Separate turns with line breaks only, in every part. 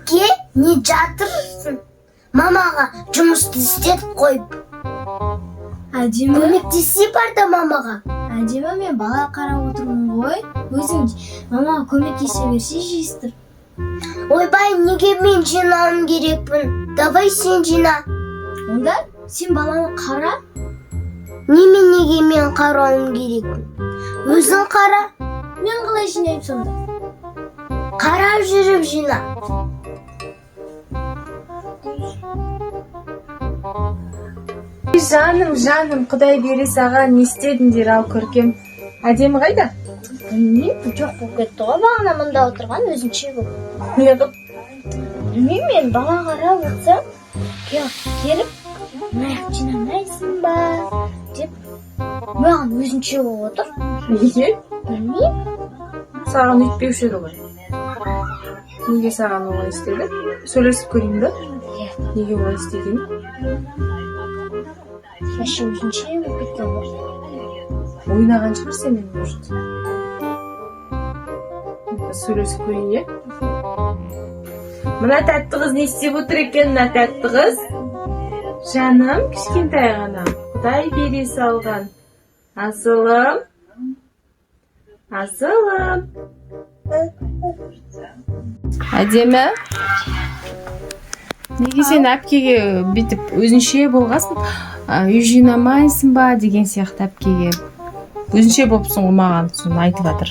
Әпке, не жатырсың? Мамаға жұмысты істетіп қойып.
Әдемі.
Көмектесе бар да мамаға.
Әдемі, мен бала қарап отырмын ғой. Өзің мамаға көмектесе берсе, жиыстыр.
Ойбай, неге мен жинауым керекпін? Давай сен жина.
Онда сен баланы қара.
Неме, неге мен қарауым керекпін? Өзің қара.
Мен қалай жинаймын сонда?
Қарап жүріп жина.
Жаным, жаным, құдай бере саған, не істедіңдер? Ал, Көркем, Әдемі қайда?
Білмеймін, жоқ болып кетті ғой. Бағана мында отырған, өзінше болып.
Не қылып?
Білмеймін, мен бала қарап отырсам, келіп, мына жинамайсың ба деп маған өзінше болып отыр.
Неге?
Білмеймін.
Саған өйтпеуші еді ғой. Неге саған олай істеді? Сөйлесіп көрейін ба?
Иә.
Неге олай істегенін?
Вообще өзінше болып кеткен ғой.
Ойнаған шығар сенімен, может. Сөйлесіп көрейін, иә. Мына тәтті қыз не істеп отыр екен? Мына тәтті қыз, жаным, кішкентай ғана, құдай бере салған асылым, асылым. Әдемі, неге сен әпкеге бүйтіп өзінше болғансың? Үй жинамайсың ба деген сияқты әпкеге өзінше болыпсың ғой. Маған соны айтып жатыр.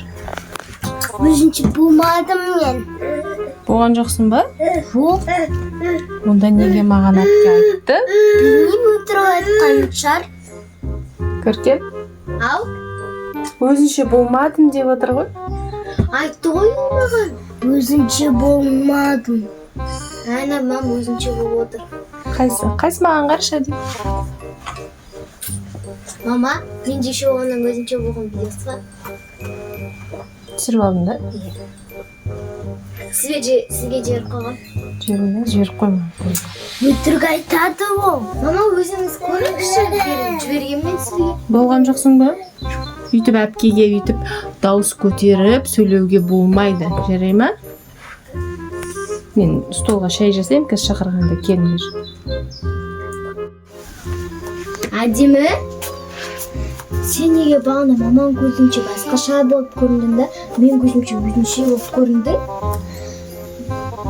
Өзінше болмадым мен.
Болған жоқсың ба?
Жоқ.
Онда неге маған әпке айтты?
Білмеймін, өтірік айтқан шығар.
Көркем.
Ау.
Өзінше болмадым деп отыр ғой.
Айтты ғой ол маған. Өзінше болмадым.
Әне, мам өзінше болып отыр.
Қайсы, қайсы? Маған қарашы, Әдемі.
Мама, менде еще оның өзінше болған видеосы бар.
Түсіріп алдың да?
Сізге жіберіп қойған.
Жіберме, жіберіп қойма.
Өтірік айтады ол.
Мама, өзіңіз көріңізші, жібергенмін сізге.
Болған жоқсың ба? Өйтіп әпкеге өйтіп дауыс көтеріп сөйлеуге болмайды, жарай ма? Мен столға шай жасаймын қазір, шақырғанда келіңдер.
Әдемі, сен неге бағана маманың көзінше басқаша болып көріндің да, мен көзімше өзінше болып көріндің?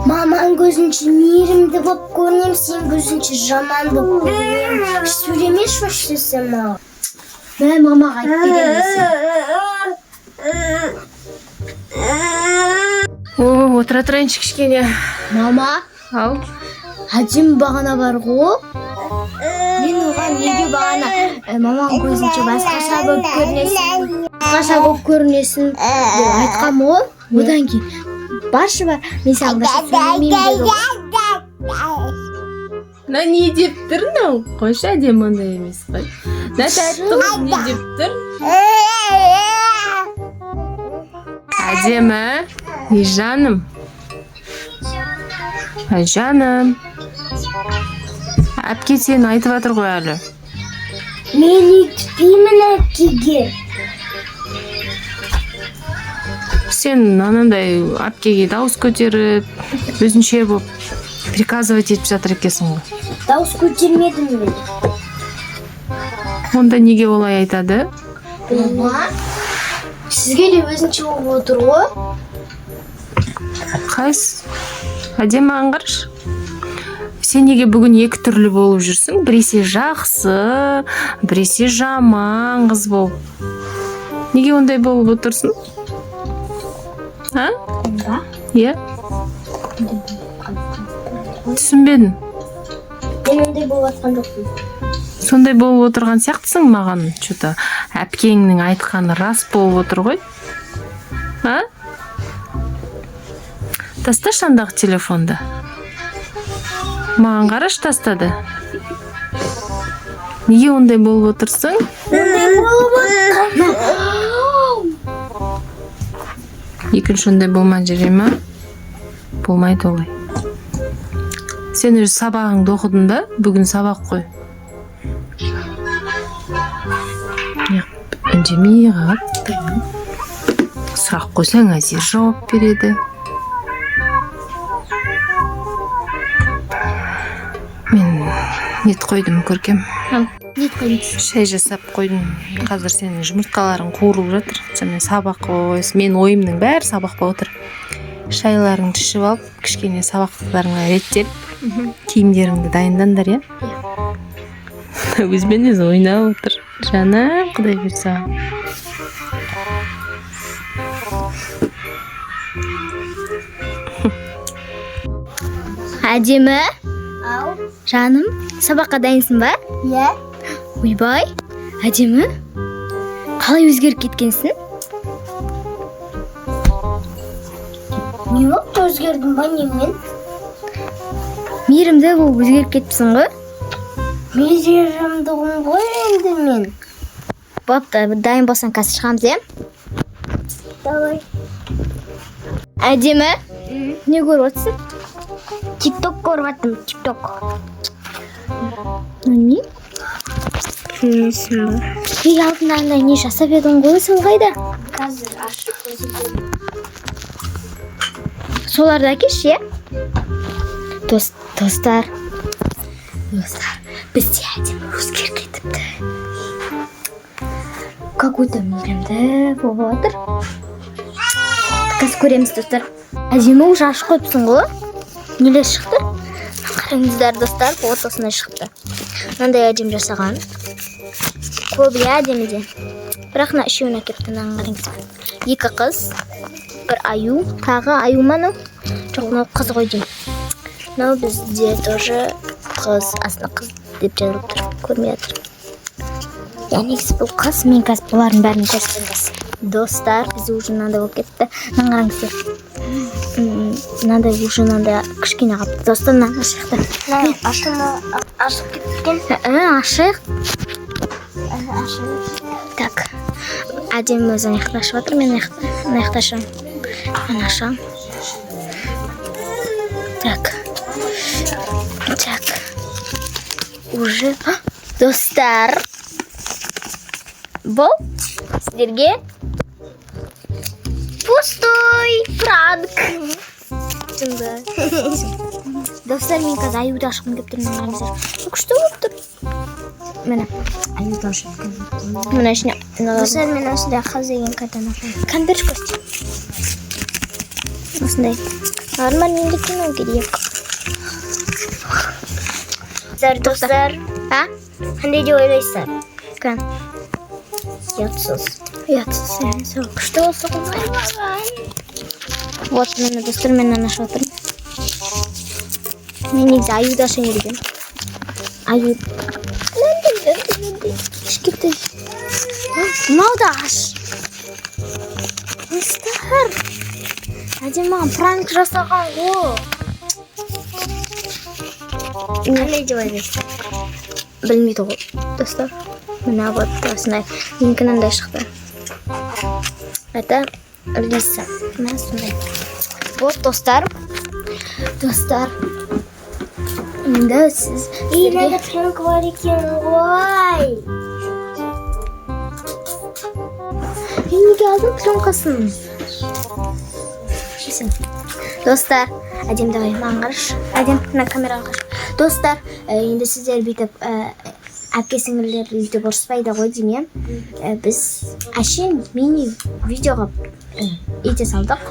Мамаң көзінше мейірімді болып көрінемін, сен көзінше жаман болып көрінемін. Сөйлемеші вообще сен маған.
Мә, мамаға айтып беремін сен.
О, отыра тұрайыншы кішкене.
Мама.
Ал.
Әдемі бағана бар ғой, мен оған неге бағана маманың көзінше басқаша болып көрінесің, басқаша болып көрінесің деп айтқанмын ғой. Одан кейін баршы, бар, мен саған басқа сөйлемеймін деді ғой.
Мына не деп тұр мынау? Қойшы, Әдемі ондай емес қой. Мына тәтті қыз не деп тұр? Әдемі, ей, жаным, ай, жаным, әпке сені айтып жатыр ғой әлі.
Мен өйтпеймін әпкеге.
Сен анандай әпкеге дауыс көтеріп, өзінше болып приказывать етіп жатыр екенсің ғой.
Дауыс көтермедім мен.
Онда неге олай айтады?
Мама, сізге де өзінше болып отыр ғой.
Қайсы? Әдемі, маған қарашы. Сен неге бүгін екі түрлі болып жүрсің? Біресе жақсы, біресе жаман қыз болып. Неге ондай болып отырсың, а?
Ба?
Иә, түсінбедім.
Мен ондай болып жатқан жоқпын.
Сондай болып отырған сияқтысың маған. Че-то әпкеңнің айтқаны рас болып отыр ғой, а? Тасташы андағы телефонды. Маған қарашы, тастады. Неге ондай болып отырсың?
Ондай болып отқан.
Екінші ондай болма, жарай ма? Болмайды олай. Сен өз сабағыңды оқыдың да? Бүгін сабақ қой. Неғып үндемей қалып? Сұрақ қойсаң, әзер жауап береді. Нет қойдым, Көркем.
Не қойдыңыз?
Шай жасап қойдым. Қазір сенің жұмыртқаларың қуырылып жатыр. Сонымен, сабақ ой, менің ойымның бәрі сабақ болып отыр. Шайларыңды ішіп алып, кішкене сабақтарыңа реттеліп, киімдеріңді дайындаңдар, иә. Өзімен өзі ойнап отыр, жаным. Құдай бұйырса.
Әдемі.
Ау.
Жаным, сабаққа дайынсың ба?
Иә.
Ойбай, Әдемі, қалай өзгеріп кеткенсің?
Не болды, өзгердім ба немен?
Мейірімді болып өзгеріп кетіпсің ғой.
Мейірімдімін ғой енді мен.
Бопты, дайын болсаң, қазір шығамыз, иә?
Давай.
Әдемі, не көріп отырсың?
Тикток көріп жатырмын, тикток.
Не?
Білмейсің ба?
Ей, алдында андай не жасап едің ғой, сол қайда?
Қазір ашып көрсетемін.
Соларды әкелші, иә. Достар, достар, бізде Әдемі өзгеріп кетіпті, какой-то мейірімді болып жатыр. Қазір көреміз, достар. Әдемі, уже ашып қойыпсың ғой. Нелер шықты? Қараңыздар, достар, вот осындай шықты. Мынандай әдемі жасаған көп, иә, әдемі де. Бірақ мына үшеуін әкеліпті. Мынаны қараңыз: екі қыз, бір аю. Тағы аю ма мынау? Жоқ, мынау қыз ғой деймін. Мынау бізде тоже қыз, астына «қыз» деп жазылып тұр, көрмей жатыр. Иә, негізі бұл қыз. Мен қазір бұлардың бәрін көрсетемін қазір. Достар, бізде уже мынандай болып кетті. Мынаны қараңыздар. Мынандай уже, мынандай кішкене қалыпты. Достар, мынаны ашайық та.
Мына ашылма, ашып кеткен.
Ашайық.
Ашылып.
Так, Әдемі өзі ана жақта ашып жатыр, мен мына жақта ашамын. Мына ашамын. Так, так, уже. А, достар, бұл сіздерге пустой пранк. Шынды, достар, мен қазір аюды ашқым келіп тұр. Мына қараңыздар. Бұл күшті болып тұр. Міне,
Аюды ашып.
мына ішіне мыналардың-
Достар, мен осындай қыз деген картаны ашамын.
Конверт көрсет. Осындай. Нормально, енді кино керек.
Достар, достар,
А?
қандай деп ойлайсыздар?
Кән.
Ұятсыз.
Ұятсыз, иә, сол күшті болса ғой. Вот, міне, достар, мен мынаны ашып жатырмын. Мен негізі аюды ашайын дегенмін. Аю. Мынандай, мынандай, мынандай. Кішкентай. А, мынау да аш. Достар. Әдемі маған пранк жасаған ғой.
Қандай деп ойлайсыздар?
Білмейді ғой, достар. Мына, вот осындай, менікі мынандай шықты. Это Лиса. Мына сондай. Вот, достар, достар, енді сіз
Ей,
сіздерге
мынада пранк бар екен ғой.
Мен неге алдым пленкасын? Сен. Достар, Әдем, давай, маған қарашы. Әдем, мына камераға қарашы. Достар, енді сіздер бүйтіп әпке сіңілілер өйтіп ұрыспайды ғой деймін, иә. Біз әшейін мини видеоға ете салдық.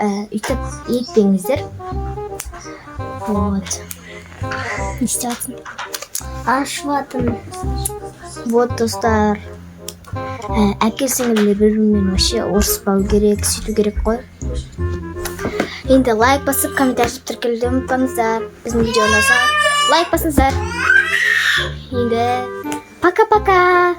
Өйтіп етпеңіздер. Вот. Не істеп жатсың?
Ашып жатырмын.
Вот, достар. Әпке сіңілілер бір бірімен вообще ұрыспау керек, сөйту керек қой. Енді лайк басып, комментарий жазып, тіркелуді ұмытпаңыздар. Біздің видео ұнаса, лайк басыңыздар. Енді пока пока.